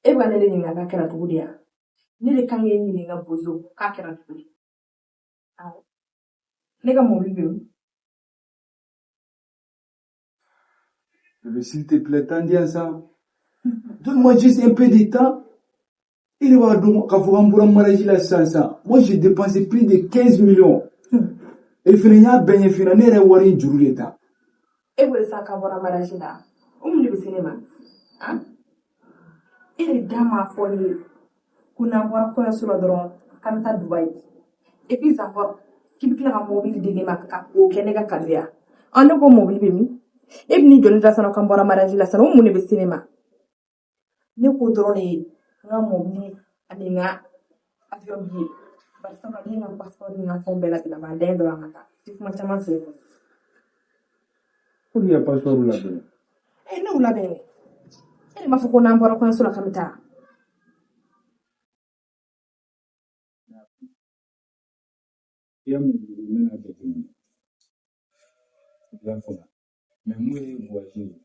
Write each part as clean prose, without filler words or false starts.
E bɛ ka ne de ɲininka k'a kɛra cogo di yan? Ne de kan k'e ɲininka bozo k'a kɛra cogo di? Awɔ. Ne ka mobili bɛ min? Bébé, s'il te plaît, t'en dis ça. Donne-moi juste un peu de temps. Il va donc, k'a fɔ k'an bɔra mariage la sisan sisan. Moi, j'ai dépensé plus de 15 millions. Et fɛnɛ n y'a bɛɛ ɲɛf'i ɲɛna, ne yɛrɛ ye wari in juru de ta. E ko sisan k'a bɔra mariage la. O mun de bɛ se ne ma? Han? E de da m'a fɔ ne ye ko n'an bɔra kɔɲɔso la dɔrɔn k'an bɛ taa Dubayi. Et puis encore k'i bɛ tila ka mobili di ne ma ka k'o kɛ ne ka cadeau ye. Ɔ ne ko mobili bɛ min? E bɛ n'i jɔ ne da sisan k'an bɔra mariage la sisan o mun de bɛ se ne ma? Ne ko dɔrɔn de ye n ka mobili ani n ka avion billet. Bari sabula ne ye n ka passeport ni n ka fɛnw bɛɛ labɛn ka ban a dan ye dɔrɔn an ka taa. Ti kuma caman fɛ yen. Ko k'i ka passeport labɛn. E ne y'u labɛn dɛ. E de m'a fɔ ko n'an bɔra kɔɲɔso la k'an bɛ taa. I ya mobili n bɛna jateminɛ. I y'a faamu. Mais mun ye voyage ye,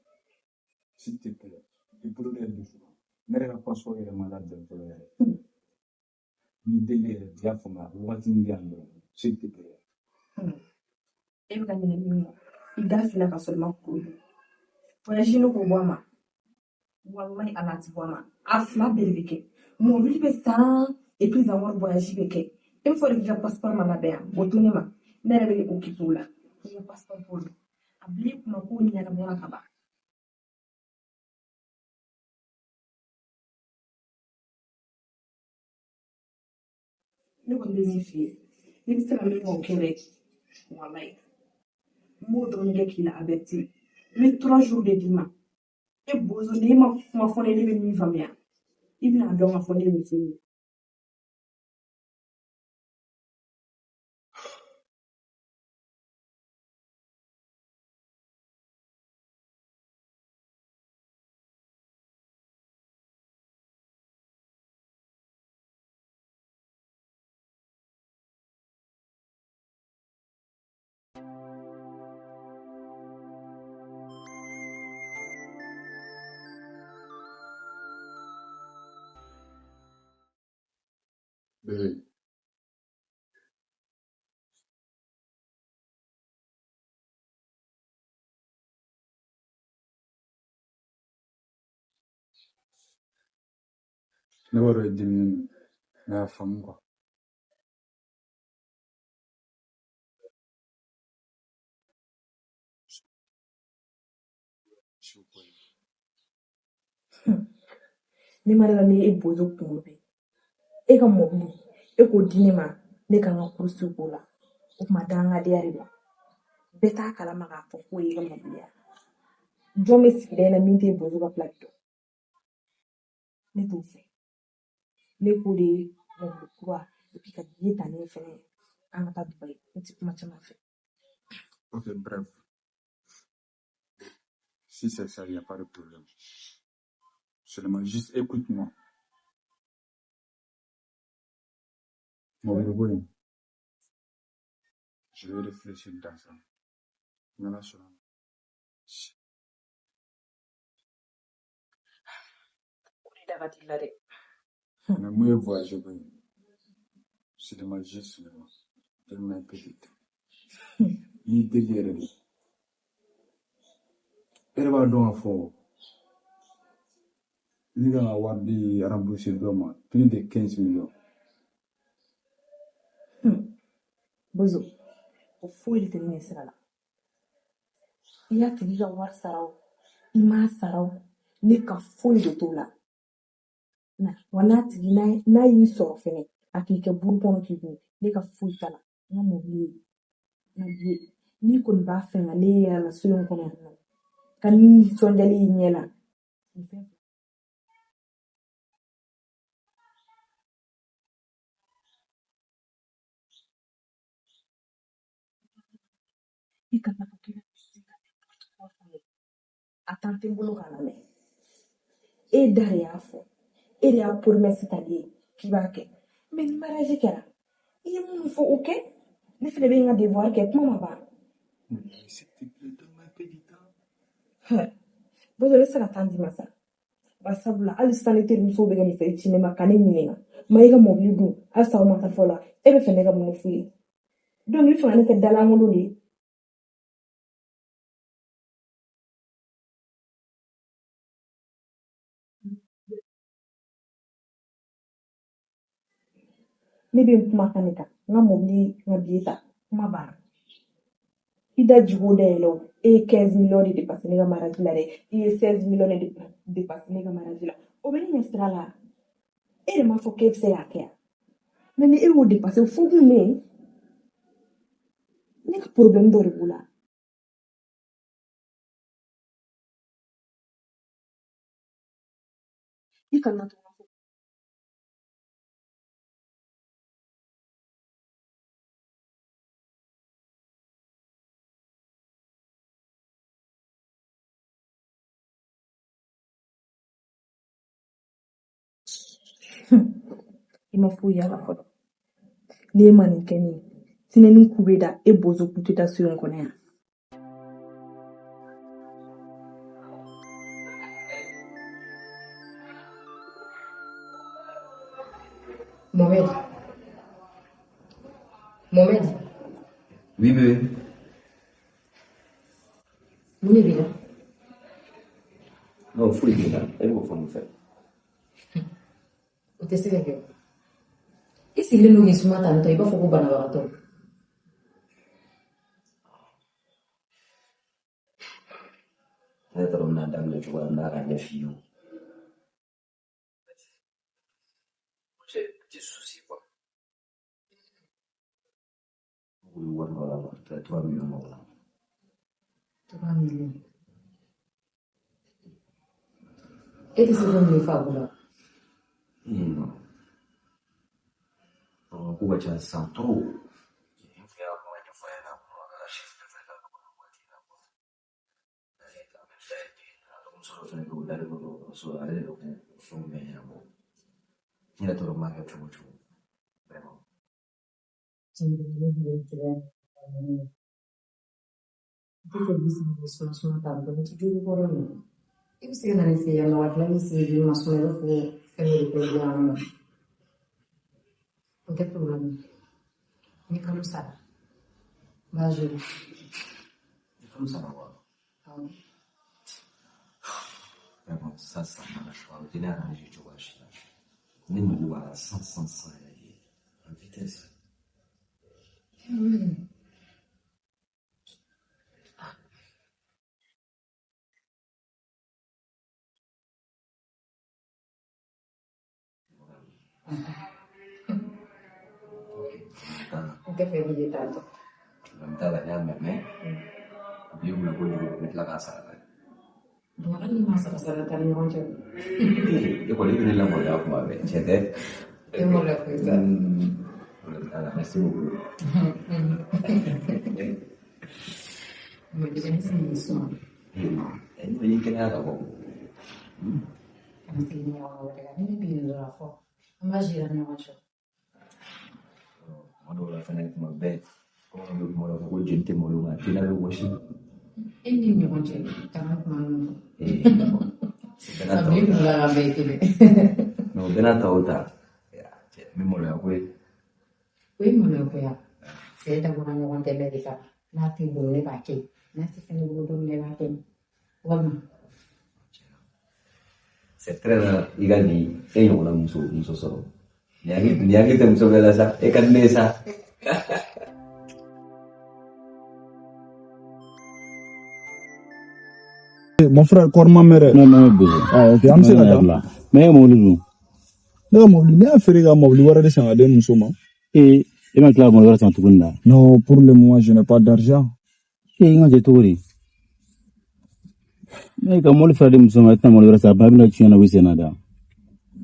s'il te plaît, i bolo da i dusu kan. Ne yɛrɛ ka passeport yɛrɛ ma labɛn fɔlɔ yɛrɛ. Ni deli yɛrɛ, i y'a faamuya, wagatinin di yan dɔrɔn, s'il te plaît. E bɛ ka ɲinɛ min kɔ, i da fila ka sɔrɔ i ma kuru dun. Voyage ne k'o bɔ a ma. Walahi ala ti bɔ a ma. A fila bɛɛ de bɛ kɛ. Mobili bɛ san et puis encore voyage bɛ kɛ. E bɛ fɔ de k'i ka passeport ma labɛn yan, o to ne ma. Ne yɛrɛ bɛ occuper o la. I ka passeport b'o la. A bila i kunna k'o ɲɛnabɔra ka ban. Ne kɔni bɛ min f'i ye, n'i bɛ se ka min kɛ o kɛ dɛ. Walayi. N b'o dɔrɔn kɛ k'i la avertir. N bɛ 3 jours de d'i ma. E bozo n'e ma kuma fɔ ne ye ne bɛ min faamuya, i bɛna dɔn k'a fɔ ne ye muso ye. Bébé. Ne b'a dɔn i diminen don, mais a faamu quoi. Ne ma dala ni e bozo kunkolo bɛ. E ka mobili, e k'o di ne ma, ne ka n ka kurusi k'o la. O tuma dangadenya de don. Bɛɛ t'a kalama k'a fɔ k'o ye ka mobili ye. Jɔn bɛ sigida in na min t'e bozo ka plaque dɔn? Ne t'o fɛ. Ne k'o de ye mobili kura et puis ka billet ta ne fɛnɛ ye. An ka taa Dubayi. Ne tɛ kuma caman fɛ. Ok, bref. Si c'est ça, il n'y a pas de problème. Seulement, juste écoute-moi. Mobili ko in, je vais réfléchir dans ça. N'Ala sɔnna. Ko ne da ka di la dɛ. Mais mun ye voyage ko ye, seulement juste seulement. Donne-moi un peu de temps. N y'i deli yɛrɛ de. E yɛrɛ b'a dɔn k'a fɔ ne kan ka wari di rembourser dɔ ma plus de 15 millions. Bozo, o foyi de tɛ ne ɲɛ sira la. I y'a tigi ka wari sara o, i m'a sara o, ne ka foyi de t'o la. Na, wa n'a tigi n'a y'i sɔrɔ fɛnɛ, a k'i kɛ buru kɔnɔ k'i dun, ne ka foyi t'a la. N ka mobili ye, n ka billet. N'i kɔni b'a fɛ ka ne yɛrɛ la so in kɔnɔ yan nɔ, ka nisɔndiyali y'i ɲɛ la, nin fɛn fila. I kana fɔ k'i bɛ se ka n'importe quoi fɔ ne ye. A temps tɛ n bolo k'a lamɛn. E da de y'a fɔ. E de y'a promesse ta ne ye k'i b'a kɛ. Mais ni mariage kɛra, i ye minnu fɔ o kɛ. Ne fɛnɛ bɛ n ka devoir kɛ, kuma ma ban. S'il te plaît, donne-moi un peu de temps. Bozo, ne tɛ se ka temps d'i ma sa. Bari sabula hali sisan ne terimusow bɛ ka misali ci ne ma ka ne ɲininka ma i ka mobili dun halisa o ma taa fɔ la e bɛ fɛ ne ka mun de f'u ye donc i bɛ fɛ ka ne kɛ dalankolon de ye. Ne bɛ n kuma kan de kan n ka mobili n ka biye ta kuma banna i da jigo dayɛlɛ o e ye 15 millions de dépassé ne ka mariage la dɛ i ye 16 millions de dépassé ne ka mariage la o bɛ ne ɲɛ sira la e de m'a fɔ k'e bɛ se k'a kɛ yan mais ni e y'o dépassé fo kun ne ne ka problème dɔ de b'o la. I kana to i ma foyi y'a la fɔlɔ n'e ma nin kɛ ne ye tinɛni ku bɛ da e bozo ku tɛ da so in kɔnɔ yan. Mohamed. Mohamed. Oui, bébé. Mun de b'i la? Non, foyi tɛ n la. E b'o fɔ mun fɛ? O tɛ se ka kɛ. I sigilen don k'i suma tantɔ i b'a fɔ ko banabagatɔ. Ne t'a dɔn n bɛna daminɛ cogoya min na k'a ɲɛf'i ye o. J'ai un petit souci, quoi. U ye wari dɔ la, 3 millions ɲɔgɔn na. 3 millions. E tɛ se ko min fa bolo. Non. Ko ka ca sisan trop. N tun y'a kuma ɲɛfɔ a ɲɛna kuma ka chiffre fɛnɛ ka nɔgɔ waati la quoi. Dɔgɔmuso dɔ fɛnɛ bɛ yen o dalen don dɔgɔtɔrɔso la ale de bɛ k'o fɛnw bɛɛ ɲɛnabɔ. N yɛrɛ t'a dɔn n b'a kɛ cogo o cogo. Vraiment. Tiɲɛ ne bɛ cogoya min na. N tɛ fɛ k'i sigi k'i suma suma tantɔ n tɛ jugu kɔrɔ nin. I bɛ se ka na ne fɛ yan nɔ ka tila k'i sigi k'i ma suma i b'a fɔ ko fɛn dɔ de kɛ i yan nɔ. O tɛ problème ye. Ni kalo sara n b'a gérer. Ni kalo sara wa? Awɔ. Vraiment, ça marche pas. O tɛ ne arranger cogoya si la. Ne mago b'a la 100 100 100 yɛrɛ de. En vitesse. Ok. N tɛ fɛ k'i ye tantɔ. Problème t'a la, n y'a mɛn mais a b'i kunna kojugu n bɛ tila k'a sara dɛ. Bon, hali ni ma sara sara t'an ni ɲɔgɔn cɛ. E kɔni i bɛ ne lamaloya kuma bɛɛ tiɲɛ tɛ? E maloya koyi sa. Problème t'a la, merci beaucoup. Mais déjà ne sigi k'i suma. Ne bɛ kɛnɛya ka bɔ. An bɛ segin ɲɔgɔn wɛrɛ kan. Ni min b'i dɔrɔn a fɔ. An b'a gérer an ni ɲɔgɔn cɛ. Kuma dɔw la fɛnɛ kuma bɛɛ bamananw bɛ kuma dɔ fɔ ko jeli tɛ malo nka teliya bɛ wɔsi. E ni ɲɔgɔn cɛ kana kuma ninnu fɔ. O bɛɛ n'a A ta b'i o ta. kun la ka bɛɛ ye kelen. Mais o bɛɛ n'a ta o ta. Cɛ n bɛ maloya koyi. O ye maloya ko ya. Cɛ dabɔra ɲɔgɔn dɛmɛ de kama. N'a t'i bolo ne b'a kɛ. N'a tɛ fɛnɛ bolo don min na i b'a kɛ. Walima. C'est très rare i ka nin e ɲɔgɔnna muso muso sɔrɔ. Nin hakili tɛ muso bɛɛ la sa. E ka di ne ye sa. Mon frère, kɔrɔma mɛrɛ. Non, non, bozo. Ah, ok, an bɛ se ka taa. Mais e mobili dun? Ne ka mobili, ne y'a feere ka mobili wɛrɛ de san ka di muso ma. E ma tila ka mobili wɛrɛ san tuguni da? Non, pour le moment, je n'ai pas d'argent. E n ka jɛ cogo di? Ne ka mobili feere di muso ma, e tɛna mobili wɛrɛ san, a bɛna tiɲɛ na u sen na da.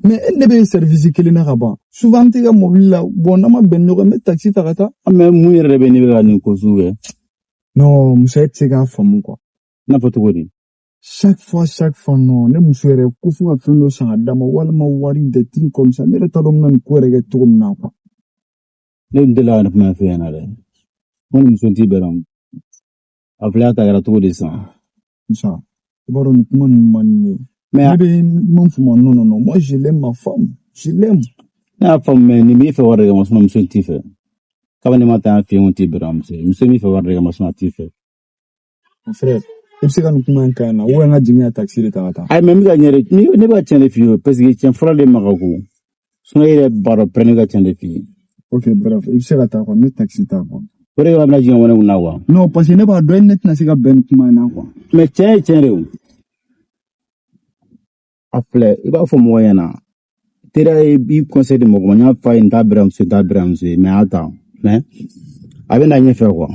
Mais e ne bɛ service kelen na ka ban. Souvent n tɛ ka mobili la, bon n'an ma bɛn ni ɲɔgɔn ye, n bɛ taxi ta ka taa. Ah, mais mun yɛrɛ de bɛ ne bɛ ka nin ko sugu kɛ? Non, muso e tɛ se k'a faamu quoi. I n'a fɔ cogo di? Chaque fois, non. Ne muso yɛrɛ ko fo ka fɛn dɔ san ka d'a ma walima wari des trucs comme ça. Ne yɛrɛ t'a dɔn n bɛna nin ko yɛrɛ kɛ cogo min na quoi. Ne tun delila ka nin kuma in f'e ɲɛna dɛ. Ko ni muso t'i bɛrɛ. A filɛ a ta kɛra cogo di sisan? Musa, i b'a dɔn nin kuma ninnu man di ne ye. Mais Ne bɛ mun fɔ ma, non, non, non, moi je l'aime, ma femme, je l'aime. Ne y'a faamu, mais nin b'i fɛ wari de kama, sinon muso in t'i fɛ. Kabini ma taa f'i ye, n ko t'i bɛrɛ muso ye. Muso b'i fɛ wari de kama, sinon a t'i fɛ. Mon frère, i bɛ se ka nin kuma in kɛ yan na, ou bien n ka jigin ka taxi de ta ka taa? Ayi, mais n bɛ ka ɲɛ de, ne bɛ ka tiɲɛ de f'i ye, parce que tiɲɛ fɔlɔ de ma ka go. Sinon e yɛrɛ b'a dɔn pɛrɛ, ne ka tiɲɛ de f'i ye. Ok, bref, i bɛ se ka taa quoi, n bɛ taxi ta quoi. O de kama bɛna jigin ka bɔ ne kunna quoi. Non, parce que ne b'a dɔn e ni ne tɛna se ka bɛn nin kuma in na quoi. Mais tiɲɛ ye tiɲɛ de o. A filɛ, i b'a fɔ mɔgɔ ɲɛna. Teriya ye i conseil di mɔgɔ ma, n y'a fɔ a ye n t'a bɛrɛ muso ye, n t'a bɛrɛ muso ye, mais a y'a ta. Mais a bɛ na ɲɛfɛ quoi.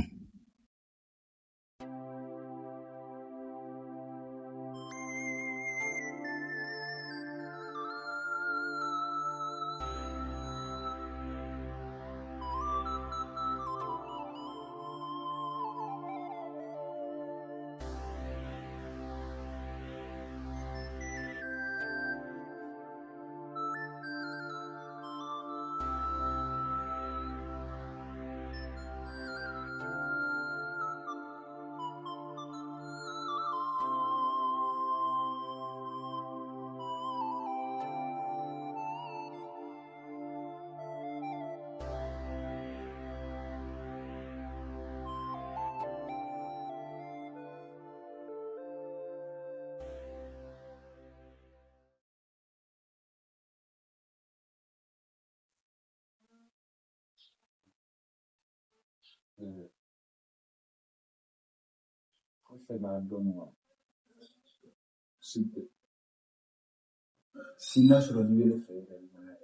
Kɔfɛ k'a dɔn wa, s'il te plaît. Si n'a sɔrɔ n'i bɛ ne fɛ, i ka ɲuman ye.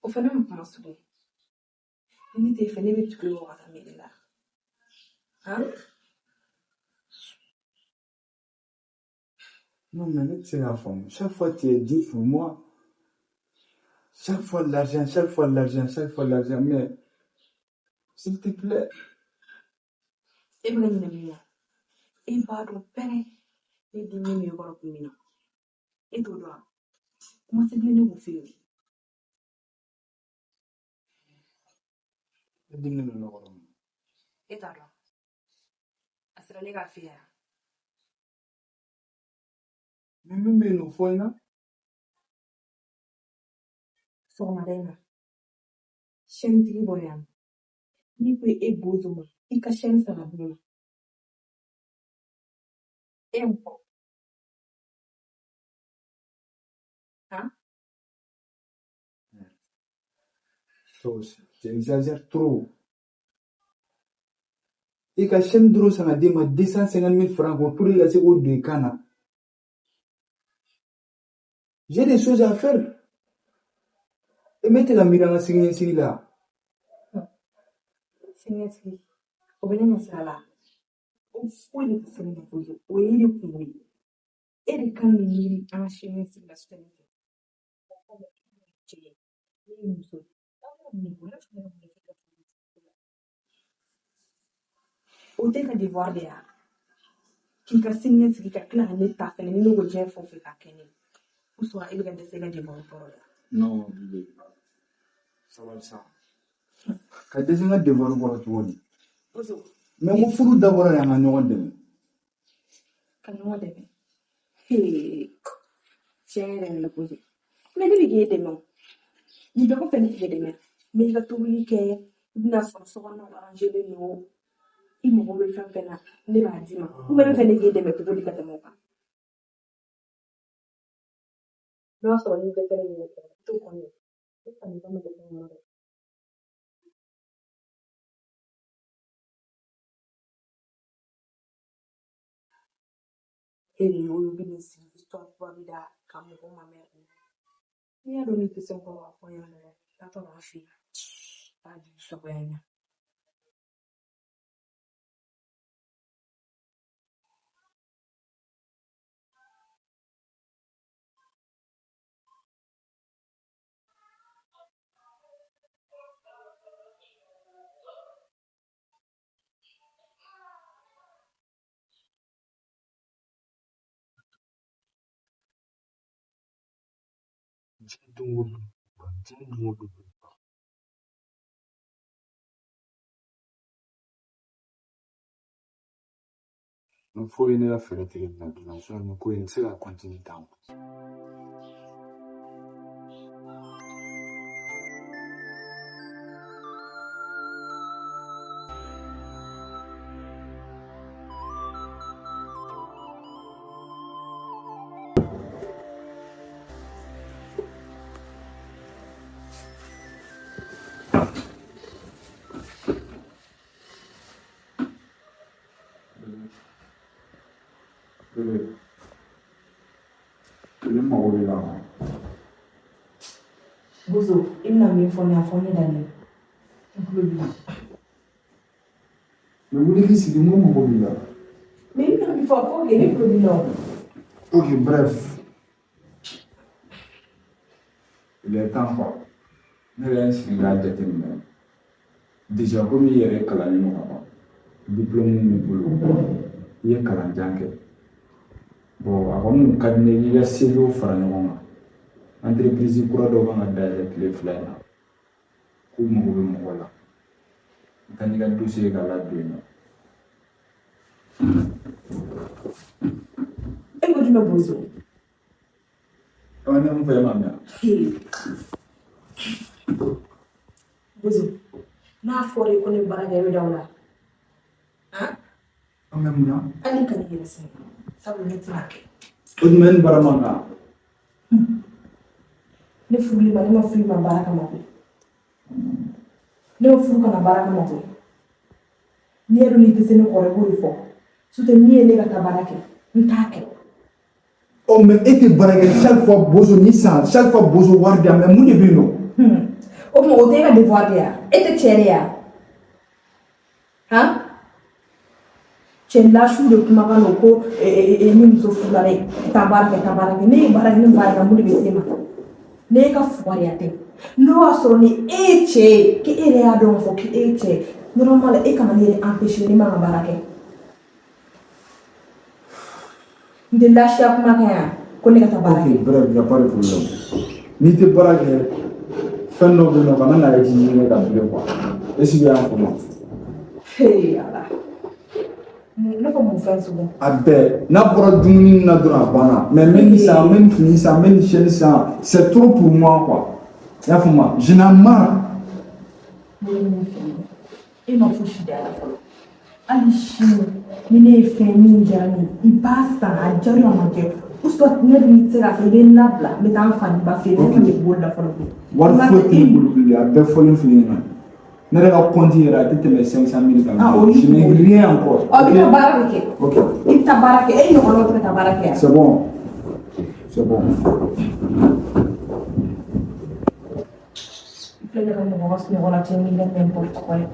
O fana ma kuma sugu ye. Ni ne t'e fɛ, ne bɛ tugu e kɔ ka taa mairie la. Han? Non, mais ne tɛ se k'a faamu. Chaque fois, tu es dur pour moi. Chaque fois l'argent, chaque fois l'argent, chaque fois l'argent. Mais s'il te plaît. E bɛ ka ɲinɛ min kɔ. E b'a dɔn pɛrɛ. Ne diminen b'i kɔrɔ kun min na. E t'o dɔn wa? Kuma tɛ bilen ne k'o f'i ye. Ne diminen don ne kɔrɔ. E t'a dɔn. A sera ne k'a f'i ye. Mais min bɛ yen nɔ, fɔ n ɲɛna. Sɔgɔmada in na, chaîne tigi bɔra yan. N'i ko e bozo ma, i ka chaîne san ka di ne ma. E ye mun fɔ? Han? Toi aussi, tu exagères trop. I ka chaîne dɔrɔn san ka d'e ma 250 000 francs ko pour i ka se k'o don i kan na. J'ai des choses à faire. E mais e tɛ ka miiri an ka siniɲɛsigi la. Siniɲɛsigi, o bɛ ne ɲɛ sira la. O foyi de tɛ se ne ma koyi. O ye e de kungo ye. E de kan k'i miiri an ka siniɲɛsigi la sini fɛ. Cɛ ye, ne ye muso ye. O tɛ ka devoir de ye wa? K'i ka siniɲɛsigi ka tila ka ne ta fɛnɛ ni ne ko diɲɛ fɛn o fɛn k'a kɛ ne ye. Ou soit e bɛ ka dɛsɛ i ka devoir kɔrɔ la. Non, bébé. Sabali sa. Ka dɛsɛ n ka devoir kɔrɔ cogo di? Bozo. Mais n ko furu dabɔra de an ka ɲɔgɔn dɛmɛ. Ka ɲɔgɔn dɛmɛ. Hee. Tiɲɛ yɛrɛ yɛrɛ la Bozo. Mais ne bɛ k'e dɛmɛ o. Nin bɛɛ kɔfɛ ne t'e dɛmɛ. N bɛ i ka tobili kɛ, i bɛna sɔrɔ sokɔnɔna arrangelen don. I mago bɛ fɛn fɛn na, ne b'a d'i ma. Ou bien e bɛ fɛ ne k'e dɛmɛ cogo di ka tɛmɛ o kan? N'o y'a sɔrɔ n'i dɛsɛlen don ne fɛ, i t'o fɔ ne ye. Ne kɔni ma dɛsɛ n kɔrɔ dɛ. E de y'o ye, i bɛ n'i sigi histoire kura bɛ da ka mɔgɔw mamɛ. N'i y'a dɔn n'i tɛ se n kɔrɔ, a fɔ n ɲɛna dɔrɔn. Taatɔ b'a f'i ye. B'a jigi sagoya ɲɛ. Diɲɛ don o don, diɲɛ don o don. N fo ye ne ka fɛɛrɛ tigɛ nin na joona, sinon nin ko in tɛ se ka continuer tan. Bébé, ne mago b'i la. Bozo, i bɛna min fɔ ne ye, a fɔ ne dalen. N tulo b'i la. Mais wuli k'i sigi, n ko mago b'i la. Mais i bɛna min fɔ, a fɔ kɛ, ne tulo b'i la o. Ok, bref. Il est temps quoi. Ne yɛrɛ ye n sigi k'a jateminɛ. Déjà komi i yɛrɛ kalannen don ka ban. Diplôme b'i bolo. I ye kalanjan kɛ. Bon, a kɔni kun ka di ne ye i ka CV fara ɲɔgɔn kan. Entreprise kura dɔ kan ka dayɛlɛ tile 2 in na. K'u mago bɛ mɔgɔ la. N taa n'i ka dossier ye ka ladon yen nɔ. E ko jumɛn, Bozo? Ɔ, ne mun fɔ, e m'a mɛn? Bozo, n'a fɔra i ko ne bɛ baara kɛ, e bɛ da o la? Han? An bɛ mun na? Hali ka n'i yɛrɛ sɛgɛn, sabula ne tɛna kɛ. O tuma e ni baara man kan? Ne furuli ma, ne ma furu i ma baara kama koyi. Ne ma furu ka na baara kama koyi. N'i y'a dɔn n'i tɛ se ne kɔrɔ, i b'o de fɔ. N'o tɛ, min ye ne ka taa baara kɛ, n t'a kɛ. Oh, mais e tɛ baara kɛ, chaque fois Bozo ni san, chaque fois Bozo wari di yan, mais mun de bɛ yen nɔ? O tuma, o tɛ e ka devoir de ye wa? E tɛ cɛ de ye wa? Han, cɛ lasiw de kumakan don ko ni muso furula dɛ, taa baara kɛ, taa baara kɛ. Ne ye baara kɛ, ne baara kɛ, mun de bɛ se ma? Ne e ka fugariya tɛ. N'o y'a sɔrɔ ni e ye cɛ ye, k'e yɛrɛ y'a dɔn k'a fɔ k'e ye cɛ ye, normal e kana ne yɛrɛ empêcher ne man ka baara kɛ. N tɛ lasiya kuma kan yan ko ne ka taa baara kɛ. Ok, bref, y a pas de problème. N'i tɛ baara kɛ, fɛn dɔ bɛ yen nɔ, kana na exiger ne ka bilen quoi. Est-ce que i y'a faamu? Hey Ala, ne ko mun fɛn sugu? A bɛɛ n'a bɔra dumuni na dɔrɔn, a banna. Mais n bɛ nin san, n bɛ nin fini san, n bɛ nin chaîne san, c'est trop pour moi quoi. I y'a faamu? J'en ai marre. Ne ye min f'i ye, e ma fosi da la fɔlɔ. Hali sini ni ne ye fɛn min diyara ne ye, i b'a san, a diyara o, a ma diya ou soit ne dun tɛ se k'a fɔ i bɛ n labila, n bɛ taa n fa ni ba fɛ yen. Ne kɔni bɛ boli la fɔlɔ koyi. Wari foyi tɛ ne bolo bilen, a bɛɛ fɔlen filɛ ɲɛna. Ne yɛrɛ ka compte yɛrɛ, a tɛ tɛmɛ 500 000 kan. Ah, o y'i Je n'ai kungo ye. rien encore. Ɔ, i bɛ taa baara de kɛ. Ok. I bɛ taa baara kɛ, e ɲɔgɔnnaw tɛ ka taa baara kɛ yan. C'est bon, c'est bon. I filɛ ne ka mɔgɔ ka sunɔgɔ la cɛ, min ka n'importe quoi ye.